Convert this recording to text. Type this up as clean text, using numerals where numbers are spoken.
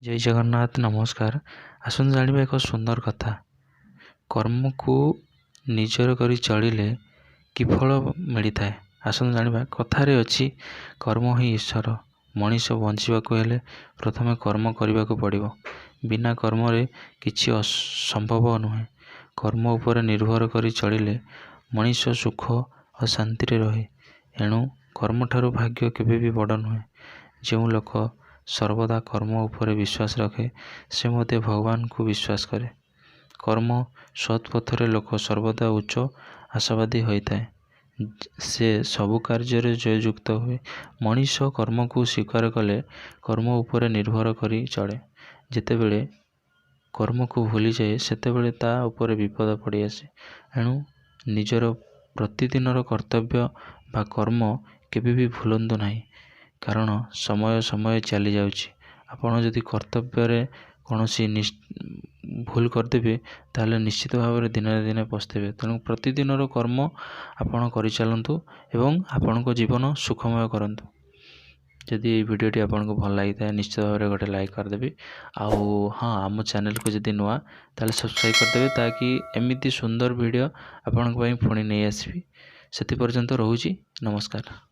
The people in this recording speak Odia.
ଜୟ ଜଗନ୍ନାଥ, ନମସ୍କାର। ଆସନ୍ତୁ ଜାଣିବା ଏକ ସୁନ୍ଦର କଥା। କର୍ମକୁ ନିଜର କରି ଚଳିଲେ କି ଫଳ ମିଳିଥାଏ, ଆସନ୍ତୁ ଜାଣିବା। କଥାରେ ଅଛି, କର୍ମ ହିଁ ଈଶ୍ୱର। ମଣିଷ ବଞ୍ଚିବାକୁ ହେଲେ ପ୍ରଥମେ କର୍ମ କରିବାକୁ ପଡ଼ିବ। ବିନା କର୍ମରେ କିଛି ସମ୍ଭବ ନୁହେଁ। କର୍ମ ଉପରେ ନିର୍ଭର କରି ଚଳିଲେ ମଣିଷ ସୁଖ ଓ ଶାନ୍ତିରେ ରହେ। ଏଣୁ କର୍ମଠାରୁ ଭାଗ୍ୟ କେବେ ବି ବଡ଼ ନୁହେଁ। ଯେଉଁ ଲୋକ ସର୍ବଦା କର୍ମ ଉପରେ ବିଶ୍ୱାସ ରଖେ, ସେ ମଧ୍ୟ ଭଗବାନଙ୍କୁ ବିଶ୍ୱାସ କରେ। କର୍ମ ସତ୍ ପଥରେ ଲୋକ ସର୍ବଦା ଉଚ୍ଚ ଆଶାବାଦୀ ହୋଇଥାଏ। ସେ ସବୁ କାର୍ଯ୍ୟରେ ଜୟଯୁକ୍ତ ହୁଏ। ମଣିଷ କର୍ମକୁ ସ୍ୱୀକାର କଲେ କର୍ମ ଉପରେ ନିର୍ଭର କରି ଚଳେ। ଯେତେବେଳେ କର୍ମକୁ ଭୁଲିଯାଏ, ସେତେବେଳେ ତା ଉପରେ ବିପଦ ପଡ଼ିଆସେ। ଏଣୁ ନିଜର ପ୍ରତିଦିନର କର୍ତ୍ତବ୍ୟ ବା କର୍ମ କେବେ ବି ଭୁଲନ୍ତୁ ନାହିଁ, କାରଣ ସମୟ ସମୟ ଚାଲିଯାଉଛି। ଆପଣ ଯଦି କର୍ତ୍ତବ୍ୟରେ କୌଣସି ଭୁଲ କରିଦେବେ, ତାହେଲେ ନିଶ୍ଚିତ ଭାବରେ ଦିନେ ନା ଦିନେ ପସ୍ତେଇବେ। ତେଣୁ ପ୍ରତିଦିନର କର୍ମ ଆପଣ କରିଚାଲନ୍ତୁ ଏବଂ ଆପଣଙ୍କ ଜୀବନ ସୁଖମୟ କରନ୍ତୁ। ଯଦି ଏଇ ଭିଡ଼ିଓଟି ଆପଣଙ୍କୁ ଭଲ ଲାଗିଥାଏ, ନିଶ୍ଚିତ ଭାବରେ ଗୋଟେ ଲାଇକ୍ କରିଦେବେ। ଆଉ ହଁ, ଆମ ଚ୍ୟାନେଲକୁ ଯଦି ନୂଆ, ତାହେଲେ ସବସ୍କ୍ରାଇବ୍ କରିଦେବେ, ତାକି ଏମିତି ସୁନ୍ଦର ଭିଡ଼ିଓ ଆପଣଙ୍କ ପାଇଁ ପୁଣି ନେଇ ଆସିବି। ସେଥି ପର୍ଯ୍ୟନ୍ତ ରହୁଛି, ନମସ୍କାର।